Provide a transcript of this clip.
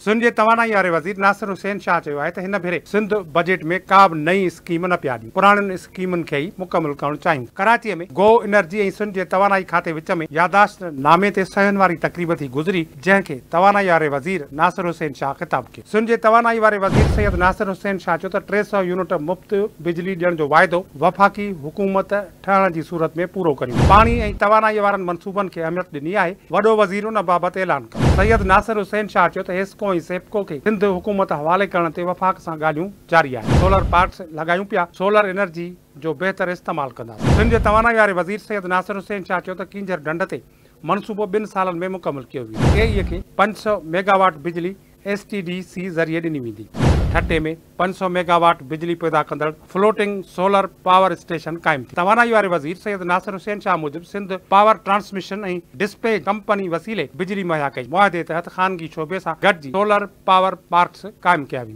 سنڌ جي توانائي واري وزير ناصر حسين شاهه چيو آهي ته هن ڀيري سنڌ بجيٽ ۾ ڪا به نئين اسڪيم نه پيا ڏيون، پراڻين اسڪيمن کي ئي مڪمل ڪرڻ چاهيون ٿا. ڪراچي ۾ گو انرجي ۽ سنڌ جي توانائي کاتي وچ ۾ ياداشت نامي تي صحيحن واري تقريب ٿي گذري، جنهن کي توانائي واري وزير ناصر حسين شاهه خطاب ڪيو. سنڌ جي توانائي واري وزير سيد ناصر حسين شاهه چيو ته 300 يونٽ مفت بجلي ڏيڻ جو واعدو وفاقي حڪومت ٺهڻ جي صورت ۾ پورو ڪريون. پاڻي ۽ توانائي وارن منصوبن کي اهميت ڏني آهي، وڏو وزير ان بابت اعلان ڪندو. سيد ناصر حسين شاهه چيو ته حيسڪو ۽ سيپڪو کي سنڌ حڪومت حوالي ڪرڻ تي وفاق سان ڳالهيون جاري آهن، سولر پارڪس لڳايون پيا، سولر انرجي جو بهتر استعمال ڪنداسين. سنڌ جي توانائي واري وزير سيد ناصر حسين شاهه چيو ته ڪينجهر ڍنڍ تي منصوبو 2 سالن ۾ مڪمل ڪيو ويندو، ڪي اي کي 500 ميگاواٽ بجلي ايس ٽي ڊي سي ذريعي ڏني ويندي. ٺٽي ۾ 500 ميگاواٽ بجلي پيدا ڪندڙ فلوٽنگ سولر پاور اسٽيشن قائم ٿي. توانائي واري وزير سيد ناصر حسين شاهه موجب Sindh power transmission ۽ dispatch company وسيلي بجلي مهيا ڪئي. معاهدي تحت خانگي شعبي سان گڏجي سولر پاور پارڪس قائم ڪيا ويندا.